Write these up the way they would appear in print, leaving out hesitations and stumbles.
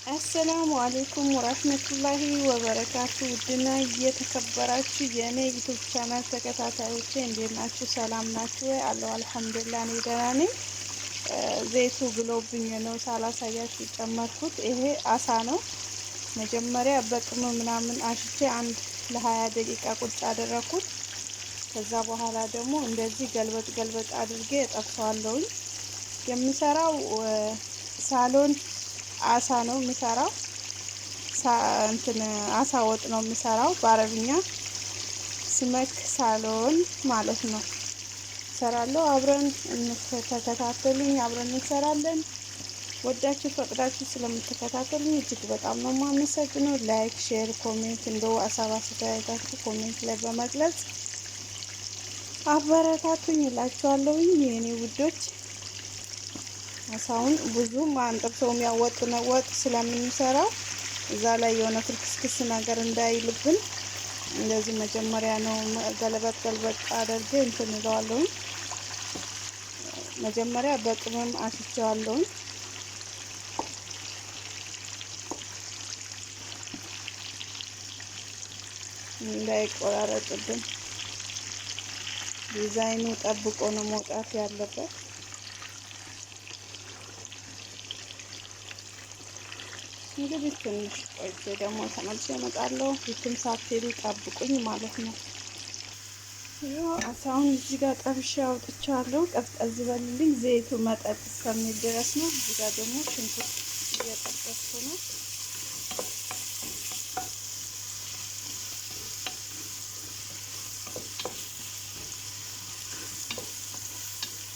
السلام عليكم ورحمة الله وبركاته። ውድና እየተከበራችሁ የእኔ YouTube channel ተከታታዮቼ እንዴት ናችሁ? ሰላም ናችሁ ወይ? አለሁ الحمد لله፣ እኔ ደህና ነኝ። ዘይቱ ግሎብኝ ነው ሳላሳያችሁ ጨመርኩት። ይሄ አሳ ነው። መጀመሪያ በቅመም ምናምን አሽቼ አንድ ለ20 ደቂቃ ቁጭ አደረኩት። ከዛ በኋላ ደግሞ እንደዚህ ገልበጥ ገልበጥ አድርጌ እጠብሰዋለሁኝ። የምሰራው ሳሎን አሳ ነው የምሰራው። እንትን አሳ ወጥ ነው የምሰራው። በአረብኛ سمك ሳሎን ማለት ነው። እሰራለሁ። አብረን ተከታተሉኝ፣ አብረን እንሰራለን። ወዳችሁ ፈቅዳችሁ ስለምትከታተሉኝ እጅግ በጣም ነው የማመሰግነው። Like፣ share፣ comment እንደው ሀሳብ አስተያየታችሁ comment ላይ በመግለጽ አበረታቱኝ እላችኋለሁኝ የኔ ውዶች። አሳውን ብዙም አንጠብሰውም፣ ያው ወጥ ነው፣ ወጥ ስለምንሰራው እዛ ላይ የሆነ ፍርክስክስ ነገር እንዳይልብን እንደዚህ መጀመሪያ ነው ገለበጥ ገልበጥ አድርጌ እንትን እለዋለሁኝ። መጀመሪያ በቅመም አሽቸዋለሁኝ። እንዳይቆራረጥብን ዲዛይኑ ጠብቆ ነው መውጣት ያለበት። እንግዲህ ትንሽ ቆይቼ ደግሞ ተመልሼ እመጣለሁ። የትም ሳትሄዱ ጠብቁኝ ማለት ነው። ይኸው አሳውን እዚህ ጋር ጠብሼ አውጥቻለሁ። ቀዝቀዝ በልልኝ ዘይቱ መጠጥ እስከሚል ድረስ ነው። እዚህ ጋር ደግሞ ሽንኩርት እየጠበስኩ ነው።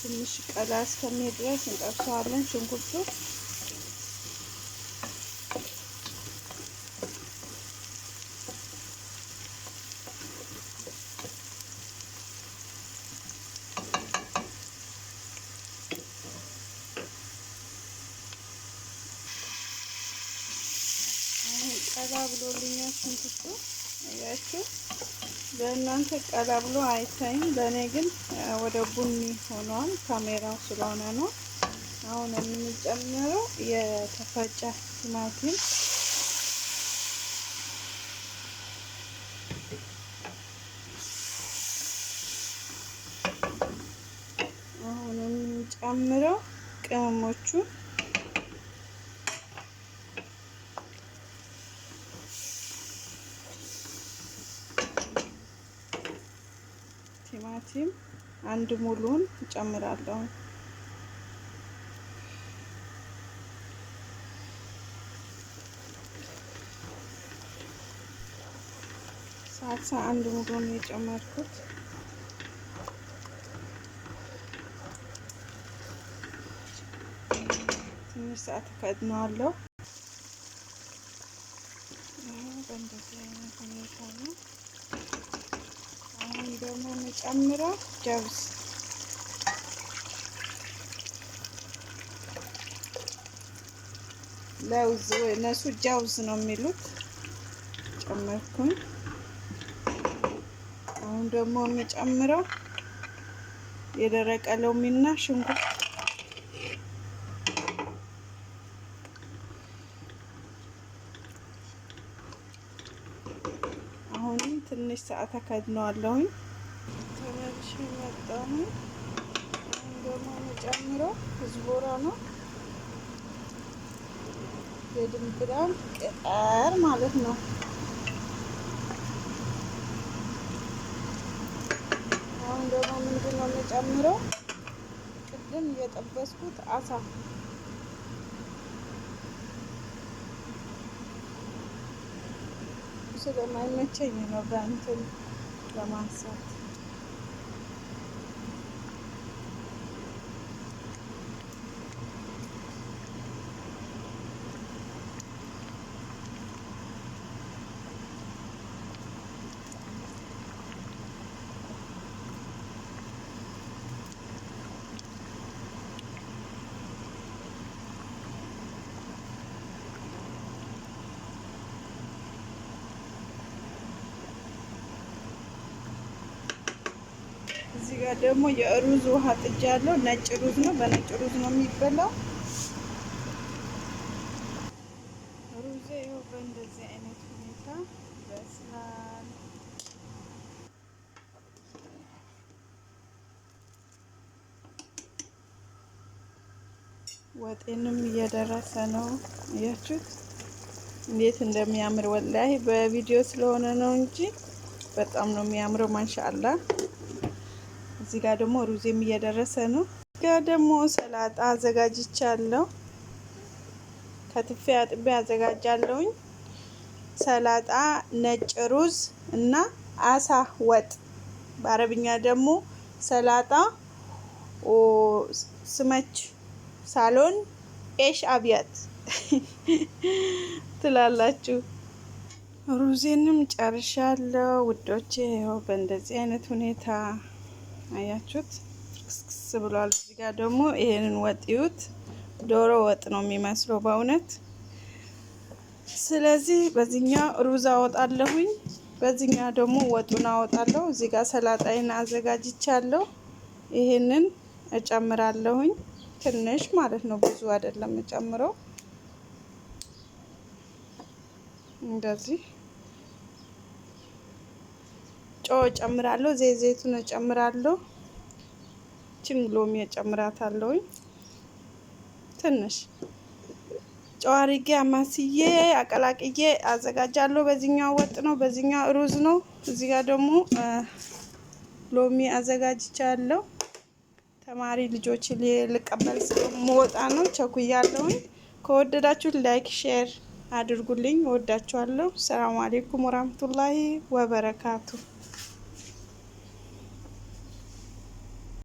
ትንሽ ቀላ እስከሚል ድረስ እንጠብሰዋለን ሽንኩርቱ። ቀላ ብሎልኛል ሽንኩርቱ፣ አያችሁ። ለእናንተ ቀላ ብሎ አይታይም፣ ለእኔ ግን ወደ ቡኒ ሆኗል። ካሜራው ስለሆነ ነው። አሁን የምንጨምረው የተፈጨ ቲማቲም፣ አሁን የምንጨምረው ቅመሞቹ፣ ቲማቲም አንድ ሙሉን እጨምራለሁ። ሳልሳ አንድ ሙሉን የጨመርኩት። ትንሽ ሰዓት ከድነዋለሁ። በእንደዚህ አይነት ሁኔታ ነው። አሁን ደግሞ የምጨምረው جوز፣ ለውዝ፣ እነሱ جوز ነው የሚሉት፣ ጨመርኩኝ። አሁን ደግሞ የምጨምረው የደረቀ ሎሚና ሽንኩርት። አሁንም ትንሽ ሰዓት አከድነዋለሁኝ። ተመልሼ መጣሁኝ። አሁን ደግሞ የምጨምረው كزبرة ነው፣ የድንብላል ቅጠል ማለት ነው። አሁን ደግሞ ምንድን ነው የምጨምረው? ቅድም የጠበስኩት አሳ። ስለማይመቸኝ ነው በእንትን ለማንሳት። እዚህ ጋር ደግሞ የሩዝ ውሃ ጥጃ ያለው ነጭ ሩዝ ነው። በነጭ ሩዝ ነው የሚበላው። ሩዜ ይኸው በእንደዚህ አይነት ሁኔታ በስሏል። ወጤንም እየደረሰ ነው። እያችሁት እንዴት እንደሚያምር ወላሂ በቪዲዮ ስለሆነ ነው እንጂ በጣም ነው የሚያምረው። ማሻአላ። እዚህ ጋር ደግሞ ሩዜም እየደረሰ ነው። እዚህ ጋር ደግሞ ሰላጣ አዘጋጅቻለሁ። ከትፌ አጥቤ አዘጋጃለሁኝ። ሰላጣ፣ ነጭ ሩዝ እና አሳ ወጥ፣ በአረብኛ ደግሞ ሰላጣ سمك ሳሎን عيش أبيض ትላላችሁ። ሩዜንም ጨርሻለሁ ውዶቼ። ይኸው በእንደዚህ አይነት ሁኔታ አያችሁት፣ ፍርክስክስ ብሏል። እዚህ ጋር ደግሞ ይሄንን ወጥ ይዩት። ዶሮ ወጥ ነው የሚመስለው በእውነት። ስለዚህ በዚህኛው ሩዝ አወጣለሁኝ፣ በዚህኛው ደግሞ ወጡን አወጣለሁ። እዚህ ጋር ሰላጣዬን አዘጋጅቻለሁ። ይሄንን እጨምራለሁኝ ትንሽ ማለት ነው፣ ብዙ አይደለም እጨምረው። እንደዚህ ጨው እጨምራለሁ፣ ዘይት ዘይቱን እጨምራለሁ፣ ችን ሎሚ እጨምራታለሁኝ። ትንሽ ጨው አድርጌ አማስዬ አቀላቅዬ አዘጋጃለሁ። በዚህኛው ወጥ ነው፣ በዚህኛው ሩዝ ነው። እዚህ ጋር ደግሞ ሎሚ አዘጋጅቻለሁ። ተማሪ ልጆች ልቀበል ስለምወጣ ነው፣ ቸኩያለሁኝ። ከወደዳችሁት like share አድርጉልኝ። እወዳችኋለሁ። ሰላም አሌይኩም ወራህመቱላሂ ወበረካቱ።